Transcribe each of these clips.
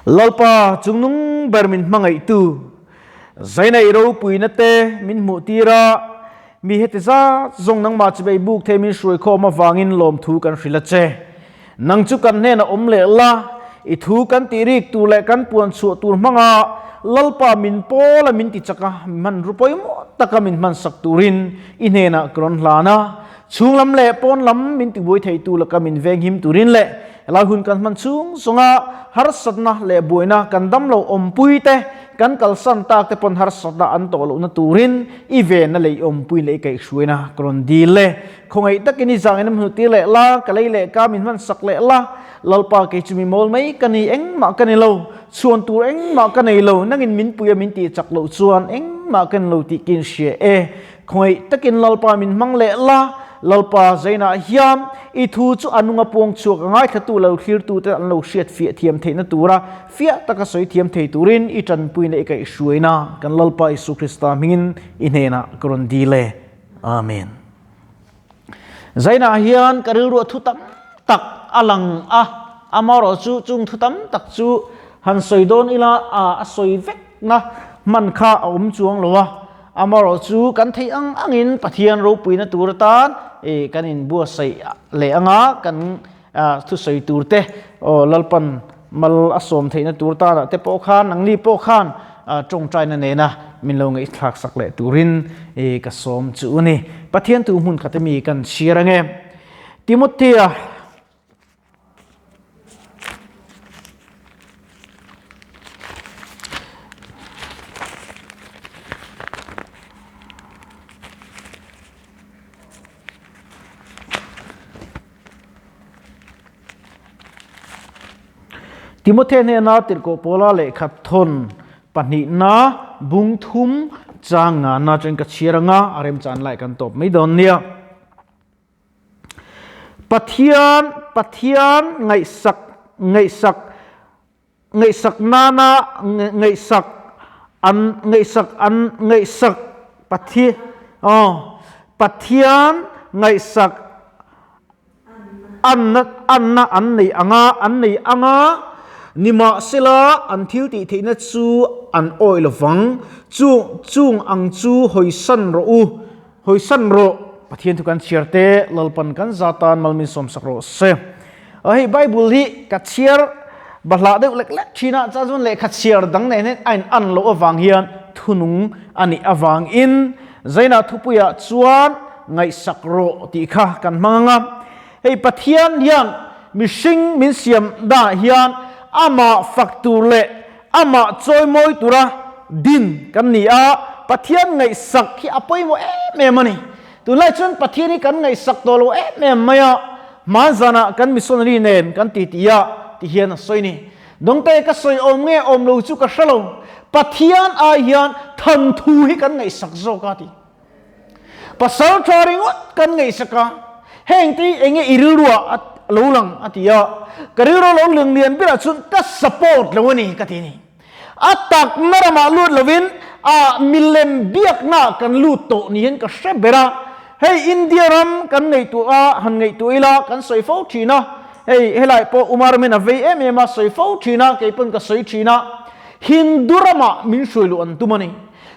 Lalpa chungnung ber min hmangaihtu, Zainei ropuina te min hmuhtir a, mi heti zat zawng nangmah chibei buk thei min hruaikhawm avangin lawmthu kan hrilh a che. Nang chu kan hnenah awm leh la, i thu kan tih rik tur leh kan puan chhuah tur hmanga Lalpa min pawl a min ti chak a, hmanru pawimawh taka min hmansak turin i hnenah ka rawn hlan a. Chhung lam leh pawn lam min tibuai theitu laka min venghim turin leh helai hun kan hman chhung zawnga harsatna leh buaina kan damlo awmpui te, kan kalsan tak te pawn harsatna an tawh lohna turin i venna leh i awmpui leh i kaihhruaina ka rawn dil e. Khawngaih takin i zangin a hmuh tir leh la, ka lei leh ka min hman sak leh la, Lalpa kei chu mi mawl mai ka ni, engmah ka ni lo, chhuan tur engmah ka nei lo, nangin min pui a min tih chak loh chuan engmah ka ni lo tih ka inhria e. Khawngaih takin Lalpa min hmang leh la, Lalpa zainah hian i thu chu a nunga puang chhuak a ngaithlatu lo thlirtute an lo hriat fiah thiam theihna tura fiah taka sawi thiam thei turin i tanpuina i kaihhruaina kan Lalpa Isu Krista hmingin i hnenah ka rawn dil e. Amen. Zainah hian ka rilru a thu tam tak a lang a, amaherawhchu chung thu tam tak chu han sawi dawn ila a sawi vekna hman kha a awm chuang lo a, amaherawhchu kan theih ang angin Pathian ropuina tur atan kan inbuatsaih leh anga kan thusawi tur te aw Lalpan mal a sawm theihna tur tanah te pawh khan nangni pawh khan tawngtaina nena min lo ngaihthlak sak leh turin ka sawm chu a ni. Pathian tu hmun khat ami kan chhiar ange. Timothea Timothea hnena tirhkoh Paula lehkha thawn pahnihna bung thum chang ngana chuan ka chhiar anga a remchan lai kan tawp mai dawn nia. Pathian Pathian ngaihsak ngaihsak ngaihsak nana ngaihsak an ngaihsak an ngaihsak Pathian oh Pathian ngaihsak anna anna an nei anga an nei anga nimahsela an thil tih theihna chu an awih lovang chu chung ang chu hawisan rawh u Hawisan rawh, Pathian thu kan chhiar te, Lalpan kan za tan malmin sawmsak rawh se. Hei Bible hi ka chhiar bahlah deuh lek lek thin a, chuan chuan lehkha chhiar dang nen hian a in an loh avang hian thunung a nih avangin Zaina thupuiah chuan ngaihsak rawh tih kha kan hmang ang a. Hei Pathian hian mihring min siam danah hian amah fak tur leh amah chawimawi tura din kan ni a, Pathian ngaihsak hi a pawimawh em em a ni. Tunlai chuan Pathian hi kan ngaihsak tawh lo em em mai a, hmanzanah kan missionary nen kan titi a ti hian a sawi ni. Dawngte ka sawi awm nge awm lo chu ka hre lo, Pathian ai hian thanthu hi kan ngaihsak zawk a ti. Pasal tha ringawt kan ngaihsak a, heng te hi enge i rilruah a lo lang a ti a, ka rilru lo lang lian berah chuan ka support lo a ni ka ti a ni. A takna ramah lut lovin a milem biaknaah kan lut tawh ni hian ka hre ber a, hei India ram kan ngaihtuah a, han ngaihtuah ila kan sawi fo thin a, hei helai pawh Umar min a vei em em a, sawi fo thin a, kei pawn ka sawi thin a, Hindu ramah min hruai luh an tum a ni.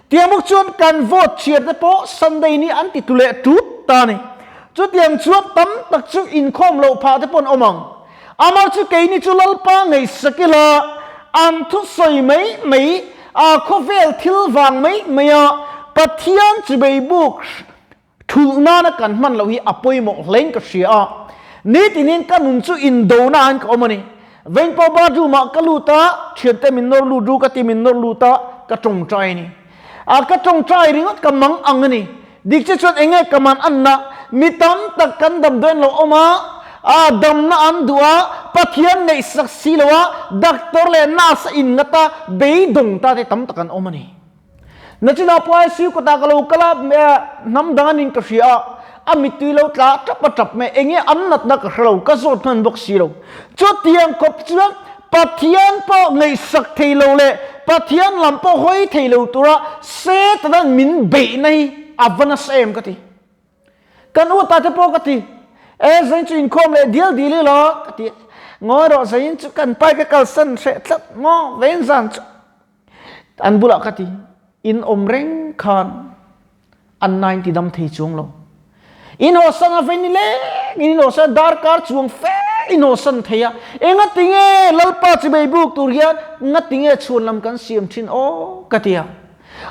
Tiang bawk chuan kan vote chhiar te pawh Sunday ni an ti tu leh tut ta a ni. Chutiang chuan tam tak chu inkhawm loh phah te pawh an awm ang. Amah chu keini chu Lalpa ngaihsak ila an thusawi mai mai a khawvel thil vang mai mai a Pathian chibei buk Thulh nana kan hman loh hi a pawimawh hlein ka hria a, nitinin ka nun chu indona ah hian ka awm a ni. Vengpawh bathroom ah ka lut a, thiante min nawr lut ru ka ti min nawr lut a, ka tawngtai a ni. A ka tawngtai ringawt ka mang ang a ni. Dik che chuan enge ka man anna, mi tam tak kan damdawiin lo awm a, a damna an duh a, Pathian ngaihsak si lo a, doctor leh nurse a inngat a, beidawng ta te tam tak an awm a ni. Nachina pawh ICU kawtah ka lo kal a, hnam dang anin ka hria a, a mittui lo tla tap a tap mai, enge an natna ka hre lo, ka zawt hman bawk si lo. Chutiang khawp chuan Pathian pawh ngaihsak thei lo leh Pathian lam pawh hawi thei lo tura Satan-a'n min beihna hi a va nasa em ka ti. Kan u tate pawh ka ti, E zain chu inkhawm leh dial dil ila ka ti. Ngawi rawh zain chu kan pai ka kalsan hreh tlat maw vein zan chu an bulah ka ti in awm reng khan an nain ti dam thei chuang lo. In hawsan a vei ni leng in hawsan darkar chuang fe in hawsan thei a. Enga tinge Lalpa chibei buk tur hian nga tinge chhuan lam kan siam thin aw ka ti a.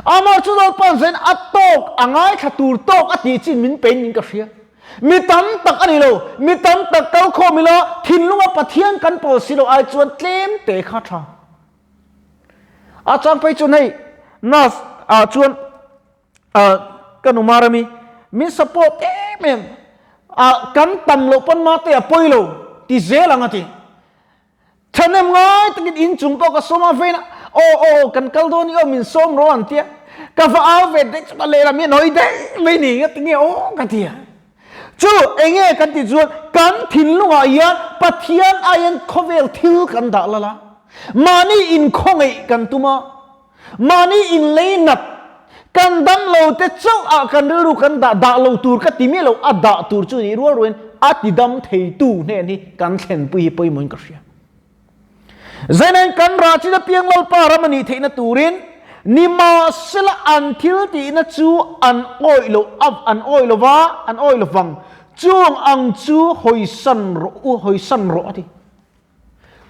Amah chu Lalpa'n zain a tawk a ngaithla tur tawk a tih chin min pein in ka hria. Mi tam tak a ni lo, mi tam tak kal khawm ila thinlunga Pathian kan pawl si lo ai chuan tlem te kha tha. A chang phei chuan hei nurse ah chuan ka nu Marami min support em em a kan tam loh pawn mate a pawi lo ti zel ang a ti. Thahnem ngai takin inchung pawh ka sawm a vein a aw aw kan kal dawn i aw min sawm rawh an tia ka va au ve daih chu ka lehlam hi a nawi daih mai ni nga tinge aw ka ti a. Chu enge kan tih chuan kan thinlungah hian Pathian aiin khawvel thil kan dah lal a, mahni inkhawngaih kan tum a, mahni inleinat kan dam lo te chauh ah kan rilru kan dah dah lo tur ka ti miah lo a dah tur chu nih rual ruain a ti dam theitu hnen hi kan thlenpui hi pawimawhin ka hria. Zainain kan rah chin apiang Lalpa ram a nih theihna turin nimahsela an thil tihna chu an awih lo an awih lo va an awih lo vang chung ang chu hawisan rawh u hawisan rawh a ti.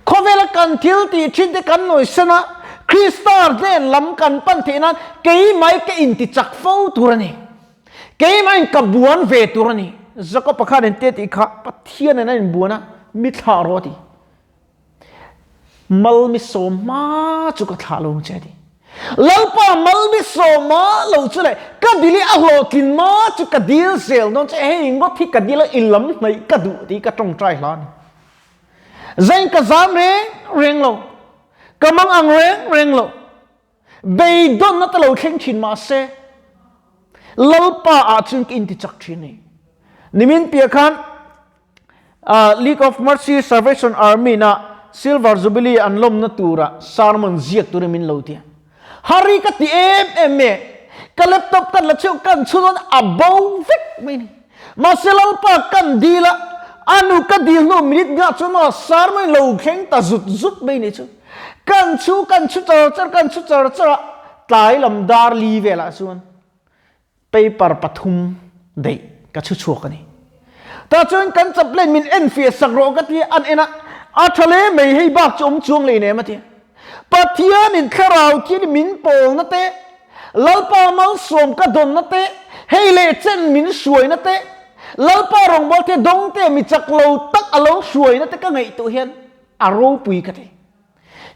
Khawvela kan thil tih thin te kan nawisan a, Krista hnen lam kan pan theih nan keimah ka inti chak fo tur a ni. Keimah in ka buan ve tur a ni. Jakob-a khan engtia tih kha Pathian in a inbuan a, mi thlah rawh a ti. Mal mi sawm hma chu ka thlah lo ang che a ti. Lalpa mal mi sawm hma lo chu leh ka dil i a hlawhtlin hma chu ka dil zel dawn che, hei ngawt hi ka dil a i lam hnaih ka duh tih ka tawngtai hla a ni. Zain ka zam reng reng lo, ka mang ang reng reng lo. Beidawnna te lo thleng thin mah se, Lalpa ah chuan ka inti chak thin a ni. Nimin piah khan League of Mercy Salvation Army na Silver Jubilee an lawmna tura sermon ziak turin min lo ti a. Hari ka ti em em e, ka laptop kan la cheuh kan chhun a bo vek mai ni. Mahse Lalpa kan dil a, a nu ka dil hnu minute ngah chuan maw sermon lo thleng ta zut zut mai ni chu. Kan chhu kan chhu char char kan chhu char char a, tlai lam dar li velah chuan paper pathum daih ka chhu chhuak a ni. Tah chuan kan chaplain min en fiah sak rawh ka ti a, an en a, a tha hle mai hei bak chu awm chuang lei nem a ti. Pathianin thlarau thil min pawlna te, Lalpa malsawm ka dawnna te, hei leh chen min hruaina te, Lalpa rawngbawlte dawngte mi chak lo tak a lo hruaina te ka ngaihtuah hian a ropui ka ti.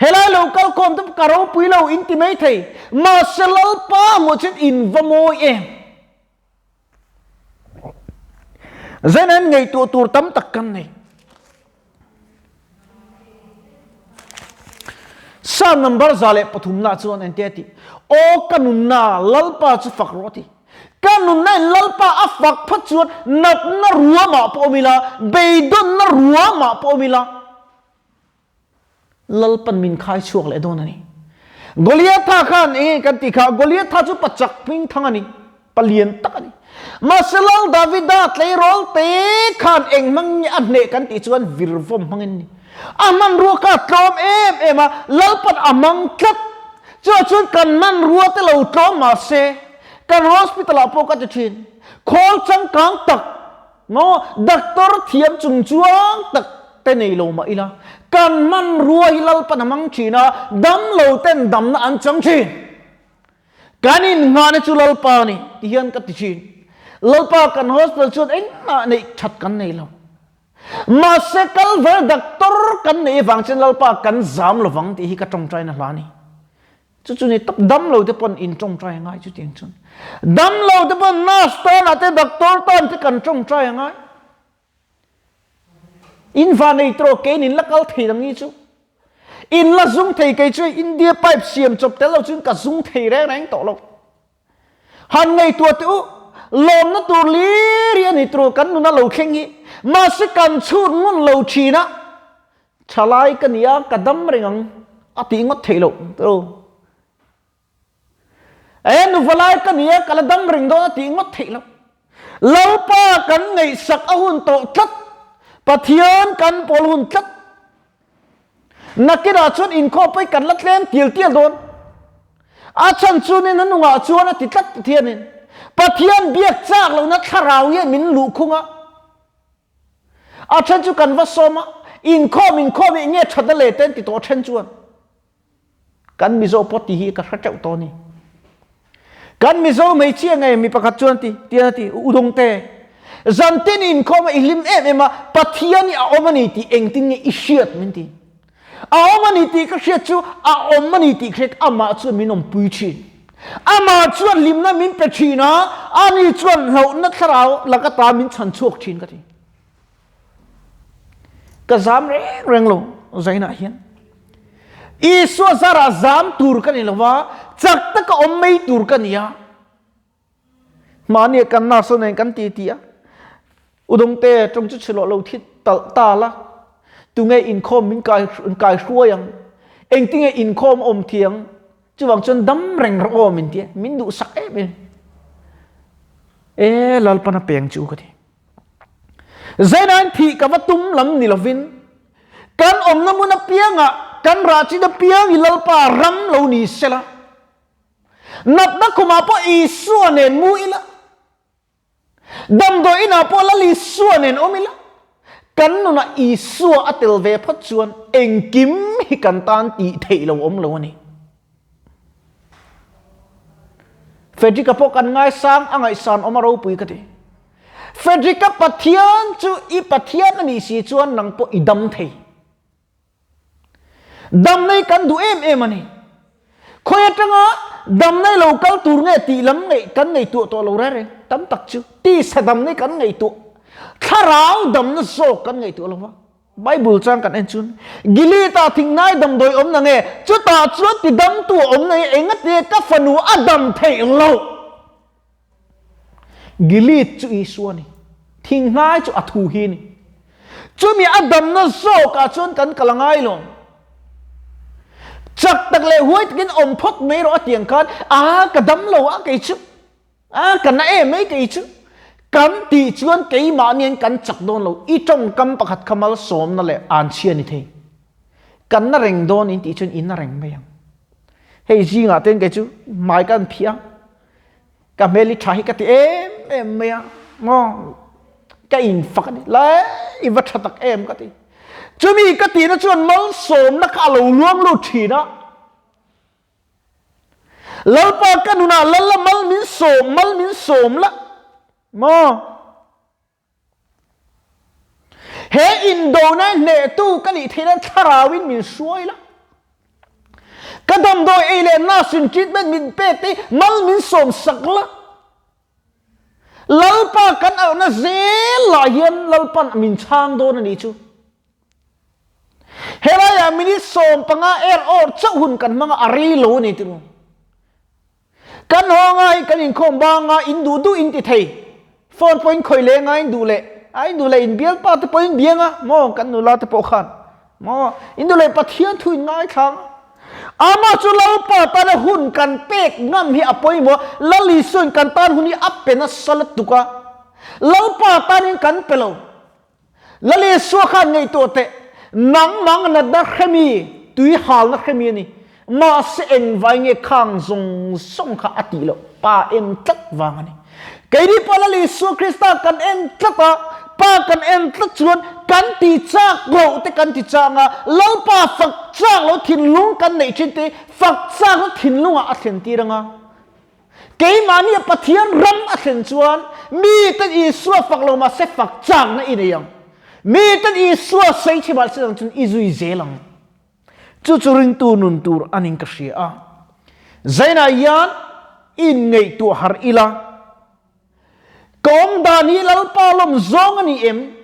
Helai lo kal khawm te ka ropui lo in ti mai thei, mahse Lalpa hmuh chuan in va mawi em. Zainain ngaihtuah tur tam tak kan nei. Psalm number 103 na chuan engte a ti? Aw ka nunna Lalpa chu fak rawh a ti. Ka nunna in Lalpa a fak phat chuan natna ruamah pawh awm ila, beidawnna ruamah pawh awm ila, Lalpan min khai chhuak leh dawn a ni. Goliatha khan enge kan tih kha, Goliatha chu pachak hming thang a ni, palian tak a ni. Mahse Lal Davida tleirawl te khan eng hmang nge a hneh kan tih chuan virvawm hmangin a ni. A hmanrua kha a tlawm em em a, Lalpan a hmang tlat. Chuvang chuan kan hmanrua te lo tlawm mahse, kan hospital ah pawh ka ti thin, khawl changkang tak, Maw, doctor thiam chung chuang tak te nei lo mah ila, kan hmanrua hi Lalpan a hmang thin a, dam lo ten damna an chang thin. Kan innghahna chu Lalpa a ni, ti hian ka ti thin. Lalpa kan hospital chuan engmah neih that kan nei lo. Mahse Kalvar doctor kan neih avang chuan Lalpa kan zam lovang tih hi ka tawngtaina hla a ni. Chu chu ni tawp dam lo te pawn in tawngtai a ngai chutiang chuan. Dam lo te pawn nurse tan ah te doctor tan te kan tawngtai a ngai. In va nei tawh kein in la kal thei ang ni chu. In la zung thei kei chu India pipe siam chawp tel lo chuan ka zung thei reng reng tawh lo. Han ngaihtuah teh u, lawmna tur lir hi a ni tur kan nuna lo thleng hi. Mahse kan chhut ngun lo thin a, thalai ka ni a, ka dam reng ang a tih ngawt theih loh tawh u. E nuva lai ka ni a, ka la dam reng dawn a tih ngawt theih loh. Lalpa kan ngaihsak a hun tawh tlat, Pathian kan pawl hun tlat. Nakinah chuan inkhawm pawh hi kan la tlem tial tial dawn. A chhan chu nin a nungah chuan a ti tlat Pathianin. Pathian biak chak lohna thlarau hian min luh khung a. A then chu kan va sawm a, inkhawm inkhawm hi enge thatna leh te an ti tawh a then chuan. Kan Mizo pawh ti hi ka hre teuh tawh a ni. Kan Mizo hmeichhia ngei mi pakhat chuan ti tian a ti, Udawng te, zantin inkhawm a i hlim em em a, Pathian hi a awm a ni tih engtin nge i hriat min ti. A awm a ni tih ka hriat chu a awm a ni tih ka hriat amah chuan min awmpui thin. Amah chuan hlimna min pe thin a, ani chuan hlauhna thlarau laka ta min chhan chhuak thin ka ti. Ka zam reng reng lo zainah hian. Isua zarah zam tur ka ni lo va, chak taka awm mai tur ka ni a. Mahni kan nurse nen kan ti ti a. Udawngte tawng chu chhilawh lo thi talh ta la. Tunge inkhawm min kai kai hruai ang. Engtinge inkhawm awm thiang. Chuvang chuan dam reng rawh aw min ti a. Min duhsak em em. E Lalpan a peng chu ka ti. Zainain thih ka va tum lam ni lovin kan awmna hmun apiangah kan rah chin apiang i Lalpa ram lo ni sela. Natna khumah pawh Isua nen mu ila, damdawi inah pawh Lal Isua nen awm ila, kan nunah Isua a tel ve phawt chuan engkim hi kan tan tih theih lo awm lo a ni. Frederick-a pawh kan ngaisang a ngaihsan awm a ropui ka ti. Frederick-a Pathian chu i Pathian a nih si chuan nang pawh i dam thei. Damna hi kan duh em em a ni. Khawi atanga damna hi lo kal tur nge tih lam ngaih kan ngaihtuah tawh lo reng reng. Tam tak chu tisa damna hi kan ngaihtuah. Thlarau damna zawk kan ngaihtuah lo va. Bible chang kan en chun Gilead-ah thingnai damdawi awm na nge? Chutah chuan tidamtu a awm na nge? Engati ka fanu a dam theih loh? Gilead chu Isua a ni. Thinghnai chu a thu hi a ni. Chumi a damna zawkah chuan kan kal a ngai lo. Chak tak leh huai takin awm phawt mai rawh a tiang khan, a ka dam lo a kei chu, a ka na em mai kei chu, kan tih chuan keimahniin kan chak dawn lo. I tawngkam pakhat kha malsawmna leh anchhia ni thei. Kan na reng dawn in tih chuan i na reng mai ang. Hei zingah ten kei chu hmai ka han phiah a. Ka hmel hi tha hi ka ti em em mai a, maw ka in fak a ni, lai i va tha tak em ka ti. Chumi ka tihna chuan malsawmna kha a lo luang lut thin a. Lalpa ka nunah lal a mal min sawm, mal min sawm la, maw. He indona hnehtu ka nih theih nan thlarauin min hruai la. Ka damdawi ei leh nurse-in treatment min pek te mal min sawm sak la. Lalpa kan auhna zel lah hian Lalpan min chhang dawn a nih chu. Helaiah minute 15 er awr chauh hun kan hmang a, a rei lo a ni tiraw. Kan haw ngai kan inkhawm bang a, in duh duh in ti thei. Phone pawh in khawih leh ngai in duh leh, a in duh leh in bialpa te pawh in biang a, maw kan nula te pawh khan, maw in duh leh Pathian thu in ngaithlang a. Amah chu Lalpa tana hun kan pek ngam hi a pawimawh, Lal Isuain kan tan hun hi a pe nasa lutuk a, Lalpa tanin kan pe lo. Lal Isua khan ngaihtuah teh, nangmang natna hremi, tui halna hremi a ni. Mahse engvai nge khang zawng zawng kha a tih loh? Pa en tlat vang a ni. Keini pawh Lal Isua Krista kan en tlat a, Pa kan en tlat chuan kan ti chak loh te kan ti chang a, Lalpa fak chak loh thinlung kan neih thin te fak chakna thinlungah a thlen tir ang a. Keimahni a Pathian ram a thlen chuan miten Isua fak lo mahse fak chakna i nei ang. Miten Isua sawi chhe mahse dang chuan i zui zel ang. Chu chu ringtu nun tur a ning ka hria a. Zainah hian in ngaihtuah harh ila. Ka awm dan hi Lalpa lawm zawng a ni em?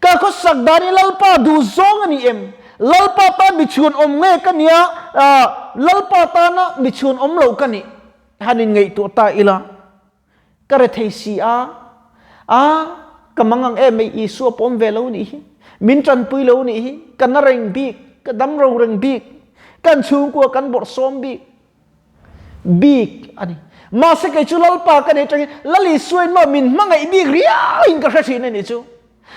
Ka khawsak dan hi Lalpa duh zawng a ni em? Lalpa tan mi chhun awm nge ka nia, Lalpa tana mi chhun awm lo ka nih? Han in ngaihtuah ta ila, ka rethei si a, a, ka mangang em mai, Isua pawm ve lo nih hi, min tanpui lo nih hi, ka na reng bik, ka dam ro reng bik, kan chhungkua kan bawrhsawm bik, bik a ni. Mahse kei chu Lalpa ka nei tangin Lal Isuain maw min hmangaih bik riauin ka hre thin a nih chu.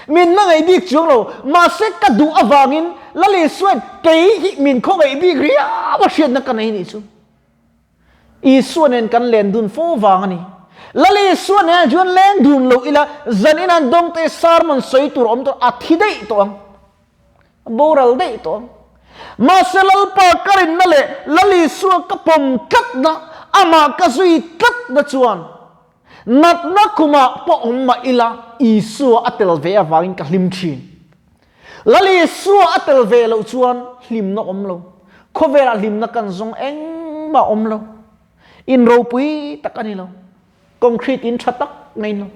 Min hmangaih bik chuang lo, mahse ka duh avangin Lal Isuain kei hi min khawngaih bik riau a hriatna ka nei nih chu. Isua nen kan len dun fo vang a ni. Lal Isua nen chuan leng dun lo ila zan in an dawngte sermon sawi tur awm tur a thi daih tawh ang. A boral daih tawh ang. Mahse Lalpa ka rinna leh Lal Isua ka pawm tlatna, amah ka zui tlatna chuan natna khumah pawh awm mah ila Isua a tel ve avangin ka hlim thin. Lal Isua a tel ve loh chuan hlimna awm lo. Khawvelah hlimna kan zawng engmah awm lo. In ropui tak a ni lo. Concrete in tha tak nei lo.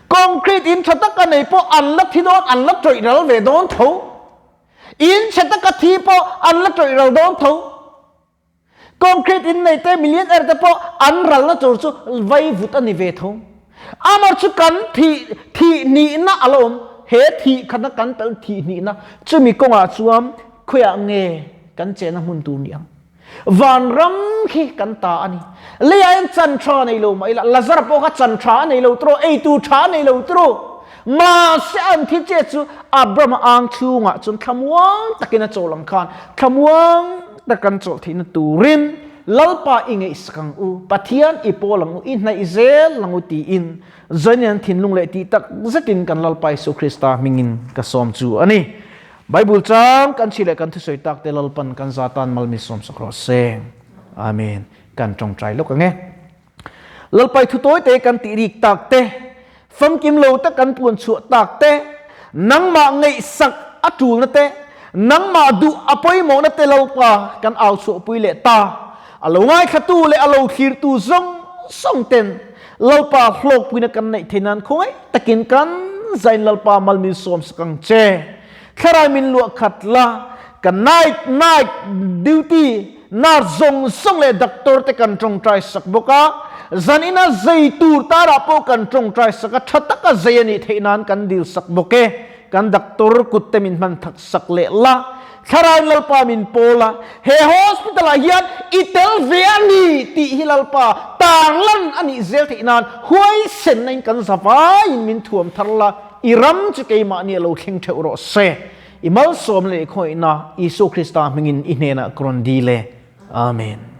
Concrete in tha tak a nei pawh an la thi dawn, an la tawih ral ve dawn tho. In chhe taka thi pawh an la tawih ral dawn tho. Concrete in nei te millionaire te pawh an ralna tur chu vai vut a ni ve tho. Amah chu kan thih thih nihna a la awm. He thih khatna kan tel thih nihna chumi kawngah chuan khawiah nge kan chenna hmun tur ni ang. Vanram khi kan ta a ni. Leiah hian chan tha nei lo mah ila Lazara pawh kha chan tha a nei lo tiraw, eitur tha a nei lo tiraw. Mahse an thi che chu Abraham ang chhungah chuan thlamuang takin a chawl ang khan thlamuang tak kan chawlh theihna turin Lalpa i ngaihsak ang u, Pathian i pawl ang u, i hnaih zel ang u tiin Zainian thinlung leh tih tak zetin kan Lalpa Isu Krista hmingin ka sawm chu a ni. Bible chang kan chhi leh kan thusawi tak te Lalpan kan za tan mal min sawm sak rawh se. Amen. Kan tawngtai lawk ang e. Lalpai thu tawi te kan tih rik tak te, famkim lo tak kan puan chhuah tak te, nangmah ngaihsak a tulna te, nangmah duh a pawimawhna te Lalpa kan au chhuahpui leh ta. A lo ngaithlatu leh a lo thlirtu zawng zawng ten Lalpa hlawkpuina kan neih theih nan khawngaih takin kan zain Lalpa mal min sawm sak ang che. Thlarau min luah khat la, ka night night duty Nurse zawng zawng leh doctor te kan tawngtai sak bawk a, zan ina zei tur tarah pawh kan tawngtai sak a, tha taka zei a nih theih nan kan dil sak bawk e. Kan doctor kut te min hman thak sak leh la, Thlarau Lalpa min pawl a, he hospital ah hian i tel ve a ni tih hi Lalpa tarlan a nih zel theih nan huaisenna in kan zavaiin min thuam thar la, i ram chu keimahni a lo thleng theuh rawh se. I malsawm leh khawihna Isua Krista hmingin i hnenah ka rawn dil e. Amen.